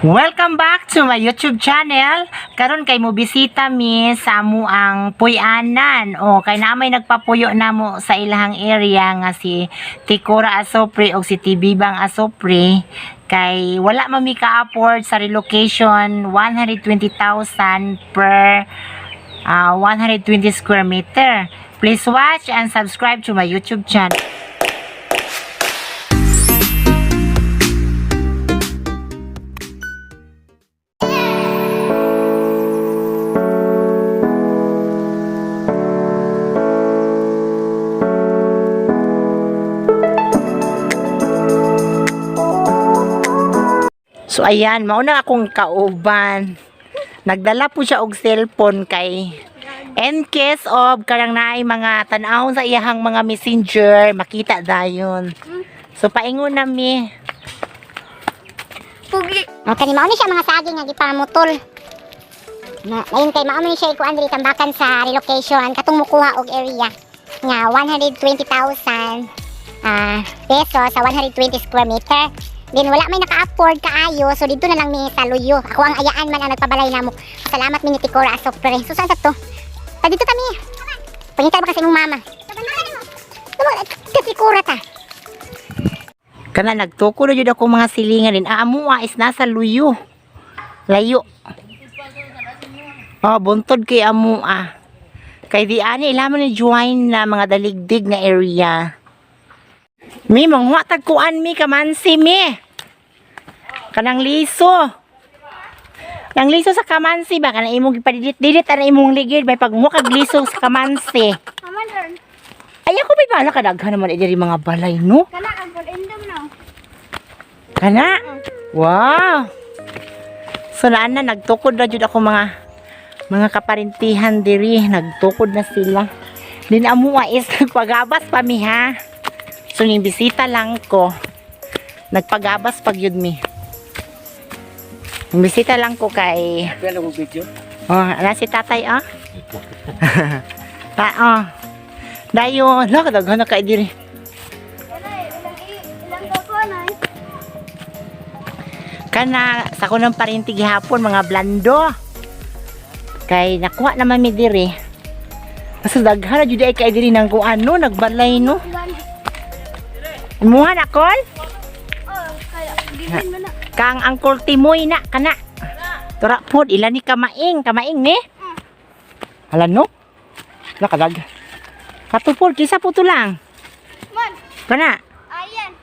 Welcome back to my YouTube channel. Karon kay mo bisita mi sa amo ang puy-anan. O kay na may nagpapuyo namo sa ilahang area nga si Tikora Asopre o si Tibibang Asopre kay wala man mi ka-afford sa relocation 120,000 per 120 square meter. Please watch and subscribe to my YouTube channel. So ayan, mauna akong kauban. Nagdala po siya og cellphone kay in case of karang naay mga tan-awon sa iyahang mga messenger, makita dayon. So paingon na mi. Pugi. Oh, kani mao ni siya mga saging nga gipamutol. Na, lain kay mao ni siya ikuan diri tambakan sa relocation katong mukuha og area nga 120,000 peso sa 120 square meter. Then wala may naka-afford kaayo, so dito na lang mi sa Luyo. Ako ang ayaan man ang nagpabalay namo. Salamat mi ni Tikora Asopre. So saan sa to? Ta dito kami. Pangita ba kasi imong mama? Kasi Tikora ta. Kana nagtuko na jud ako mga silingan din. Amo is nasa luyo. Layo. Oh, buntod kay amo ah. Kay di ani ilaman ni join na mga daligdig nga area. Mi manghuwa tag kuan mi kamansi mi. Kanang liso. Nang liso sa kamansi ba kanang imong gipadidit-didit ana imong ligid may pagmuha kag liso sa kamansi. Aman ron. Ay ako may bala kadaghan naman diri mga balay no. Kana ang endom no. Kana? Wow. So naan na nagtukod na jud ako mga kaparintihan diri, nagtukod na sila. Din amo is nagpagabas pa mi ha. So ning bisita lang ko. Nagpagabas pag yun mi. Ning bisita lang ko kay Kaya mo video? Oh, ala si tatay ah. Ta oh. Dayon, la kadaghan na kay diri. Ilang ko na. Kana sa kunang parinti gihapon mga blando. Kay nakuha naman mi diri. Basta daghan na jud ay kay diri nang kung ano nagbalay no. Imuha na kol? Oh, kaya gilin mo na. Kang Uncle Timoy na kana. Tura pod ilan ni kamaing, kamaing ni. Hala no. Nakadag. Katupod kisa po to lang. Man, Kana ayan.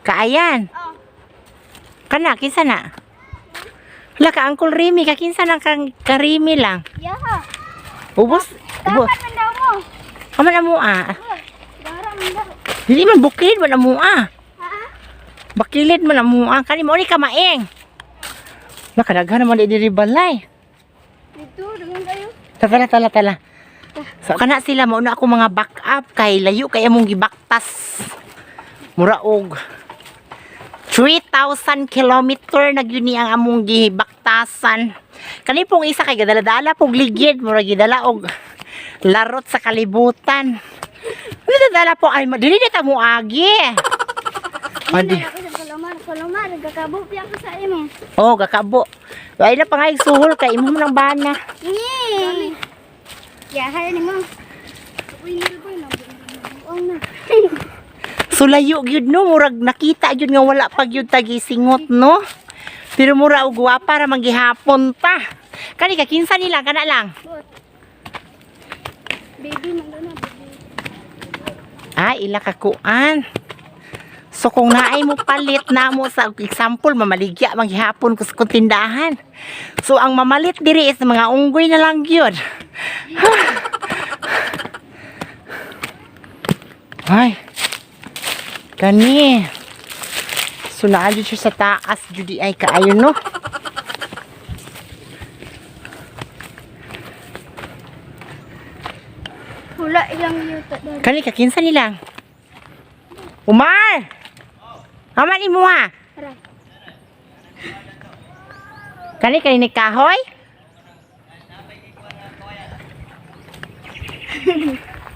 kaayan. Oh. Kana kinsa na? Hala ka Uncle Remy, kakinsa na kang karimi lang. Yaha. Ubos, ubos. Dapat man daw mo. Amo na mo ah. Dara man daw. Dili man bukid man amo ah. Ha? Bakilid man amo ah. Kani mo ni kamaing. Nakadaghan naman di diri balay. Dito, dungan kayo. Tala tala tala. So kana sila mao na ako mga backup kay layo kay among gibaktas. Mura og 3,000 kilometer na gyud ni ang among gibaktasan. Kani pong isa kay gadala-dala pong ligid mura gidala og larot sa kalibutan. Ano dadala po ay dili na ta mo agi. Adi. Ako sa Kolomar, Kolomar, gakabo piya ko sa imo. Oh, gakabo. Ay na pa nga suhol kay imo man ang bana. Yee. Yaha ni mo. Uy, nilboy na. Buong na. So layo gyud no, murag nakita gyud nga wala pa gyud tagisingot no. Pero mura og gwapa ra man gihapon ta. Kani ka kinsa nila kana lang. Baby man daw na, baby. Ah, ila ka kuan. So kung naay mo palit namo sa example mamaligya man gihapon ko sa kong tindahan. So ang mamalit diri is mga unggoy na lang gyud. Ay. Kani. So naa jud siya sa taas jud di ay kaayo no. Hula ilang yuta dali. Kani ka kinsa nilang? Umar. Aman imo ha. Ra. Kani kani ni kahoy?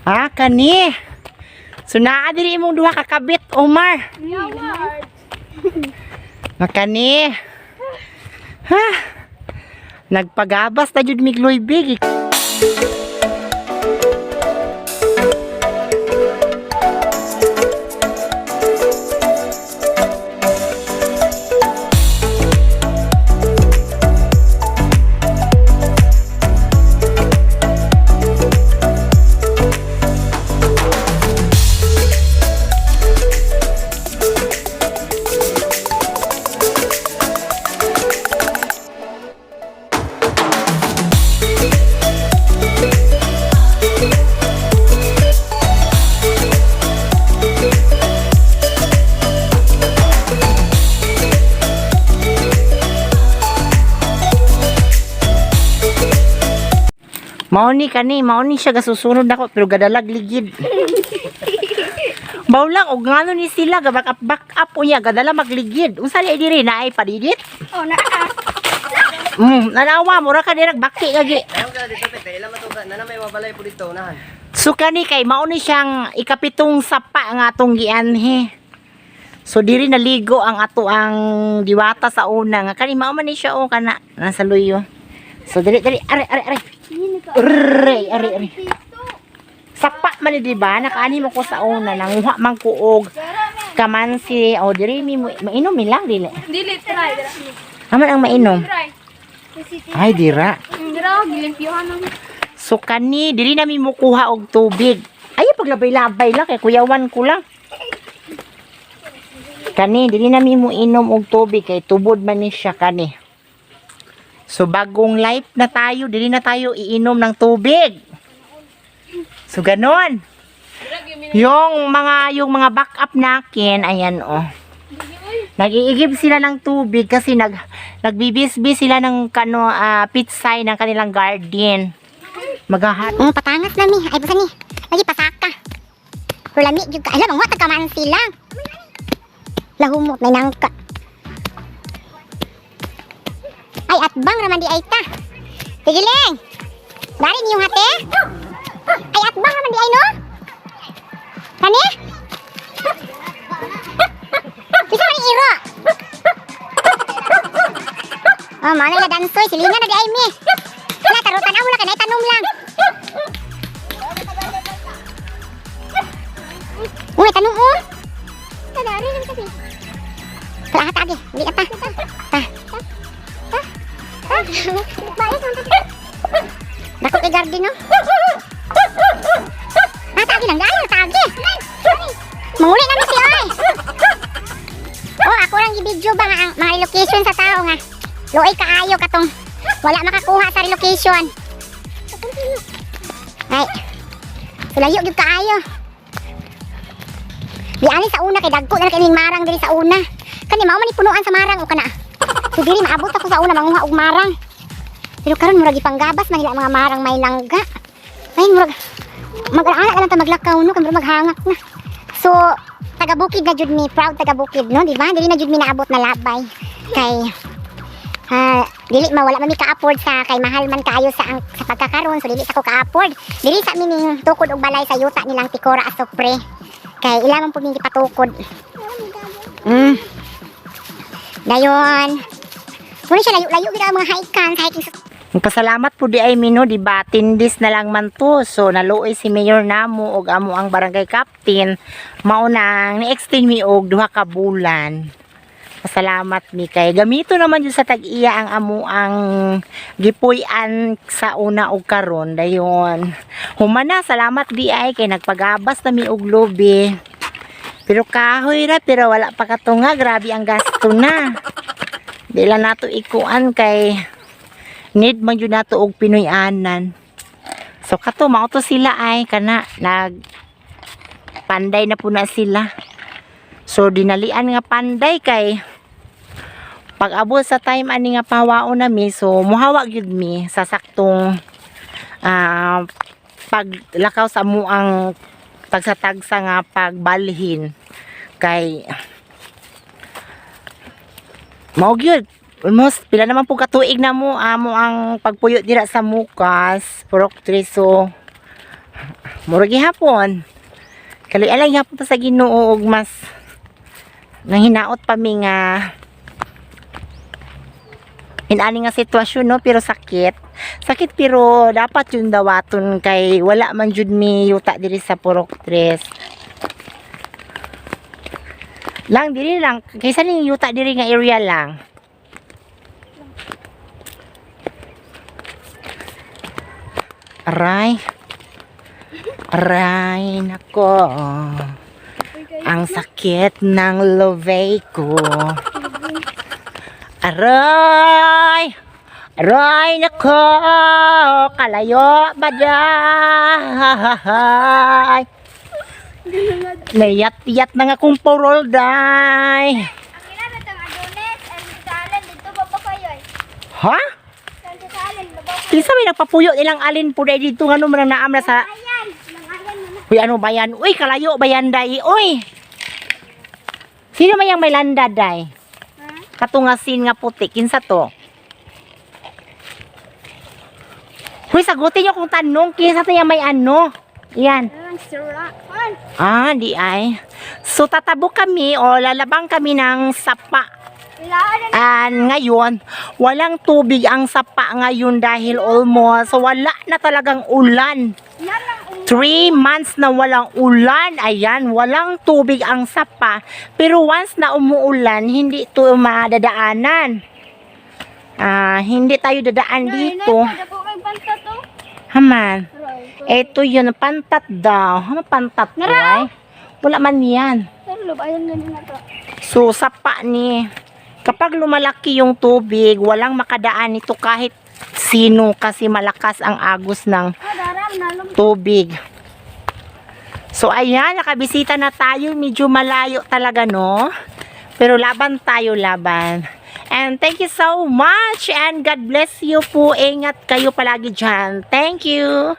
Ah, kani. So naa diri imong duha ka kabit, Omar. Yaward. Makani. Ha? Nagpagabas na jud mig luybig. Mao ni kani, mao ni siya gasusunod nako pero gadalag ligid. Mao lang og ngano ni sila ga back up back up unya gadala magligid. Unsa di diri naay padidit? Oh, naa. Nanawa mura ka dirag baki kagi. Ayaw ka dito, Pete. Ilan matuga? Nana may mabalay po dito, unahan. So kani kay mao ni siyang ikapitong sapa nga atong gianhi. So diri naligo ang ato ang diwata sa una nga kani mao man ni siya o kana nasa luyo. So dili dili are are are. Are are are. Sapa man ni di ba? Nakaani mo ko sa una nanguha man ko og kamansi o diri mi mainom mi lang dili. Dili, try. Dira. Aman ang mainom. Try. Ay dira. Dira, gilimpyuhan na. So kani dili na mi mukuha og tubig. Ay paglabay-labay lang kay kuyawan ko lang. Kani dili na mi mo inom og tubig kay tubod man ni siya kani. So bagong life na tayo, dili na tayo iinom ng tubig. So ganon. Yung mga backup nakin, ayan oh. Nag-iigib sila ng tubig kasi nagbibisbis sila ng kano pitsay ng kanilang garden. Maghahat. Patangas na mi. Ay, basta ni. Lagi pasaka. Pero lami jud ka. Alam, ang ka man sila. Lahumot na nangka. Ay, atbang raman di ay ta. Tigiling! Dari niyong hate? Ay, atbang raman di ay no? Kani? Isa man ni iro. Oh, mana la dansoy silina na di ay mi. Na tarutan amo na kay tanom lang. Uy, tanong oh. Tadari lang kasi. Tara tagi, dili ka ta. Ta. Ta. Ta. Dako kay garden no. Ah, tagi lang dali, tagi. Manguli na mi siya oy. Oh, ako lang i-video ba nga ang mga relocation sa tao nga. Luoy kaayo katong wala makakuha sa relocation. Ay. Sulayo gyud kaayo. Di ani sa una kay dagko na kay marang diri sa una. Kani mao man ni punuan sa marang o kana. So diri maabot ako sa una manguha og marang. Pero karon murag ipanggabas man nila ang mga marang may langga. Ay murag mag-ana na lang ta maglakaw no kay murag maghangak na. So taga bukid na jud mi, proud taga bukid no, di ba? Dili na jud mi naabot na labay kay dili mawala man mi ka-afford sa kay mahal man kaayo sa ang, sa pagkakaron so dili sa ko ka-afford. Dili sa mi ning tukod og balay sa yuta nilang Tikora Asopre. Kay ila man pud ning gipatukod. Dayon. Muna siya layo-layo gid ang mga haikan sa hiking Pasalamat po di ay mino, di ba? Tindis na lang man to. So, naluoy si Mayor namo og amo ang barangay captain. Mao nang ni-extend mi og duha ka bulan. Pasalamat mi kay gamito naman jud sa tag-iya ang amo ang gipuy-an sa una og karon dayon. Humana salamat di ay kay nagpagabas na mi og lubi. Pero kahoy ra pero wala pa katunga, grabe ang gasto na. Di lang nato ikuan kay need man jud nato og Pinoy-anan. So kato mao to sila ay kana nag panday na po na sila. So dinalian nga panday kay pag abot sa time ani nga pahawaon na mi so muhawa gyud mi sa saktong paglakaw sa muang tagsa-tagsa nga pagbalhin kay mao gyud almost pila naman po katuig na mo amo ang pagpuyo dira sa Mukas Purok 3. So murag gihapon kali alay gihapon ta sa Ginoo og mas nang hinaot pa mi nga Inani nga sitwasyon, no, pero sakit. Sakit pero dapat yung dawaton kay wala man jud mi yuta diri sa Purok Tres. Lang diri lang kaysa ning yuta diri nga area lang. Aray. Aray, nako. Ang sakit ng love ko. Aray! Aray, nako! Kalayo, baday! Nayat-yat na nga kong parol, day! Ang ginamit ang Adonis and sa Allen dito ba pa kayo eh? Ha? Sa Allen ba ba? Kinsa may nagpapuyo nilang alin po dahil dito nga naman ang naam na sa. Ayan, langayan mo na. Uy, ano ba yan? Uy, kalayo ba yan, day? Uy! Sino man yung may landa, day? Ha? Katungasin nga puti. Kinsa to? Uy, sagutin niyo kung tanong. Kinsa to yung may ano? Yan. Ang sira. Ay, Ah, di ay. So, tatabo kami o lalabang kami ng sapa. ilaan na. And ngayon, walang tubig ang sapa ngayon dahil almost wala na talagang ulan. Yan ang 3 months na walang ulan. Ayan, walang tubig ang sapa. Pero once na umuulan, hindi ito madadaanan. Ah, hindi tayo dadaan dito. Nay, kay banta to. Haman. Ito yun, pantat daw. Haman pantat ko ay. Wala man yan. Pero ayan na na to. So, sapa ni. Kapag lumalaki yung tubig, walang makadaan nito kahit sino kasi malakas ang agos ng Ah, daram nalom. tubig. So, ayan, nakabisita na tayo. Medyo malayo talaga, no? Pero laban tayo, laban. And thank you so much. And God bless you po. Ingat kayo palagi dyan. Thank you.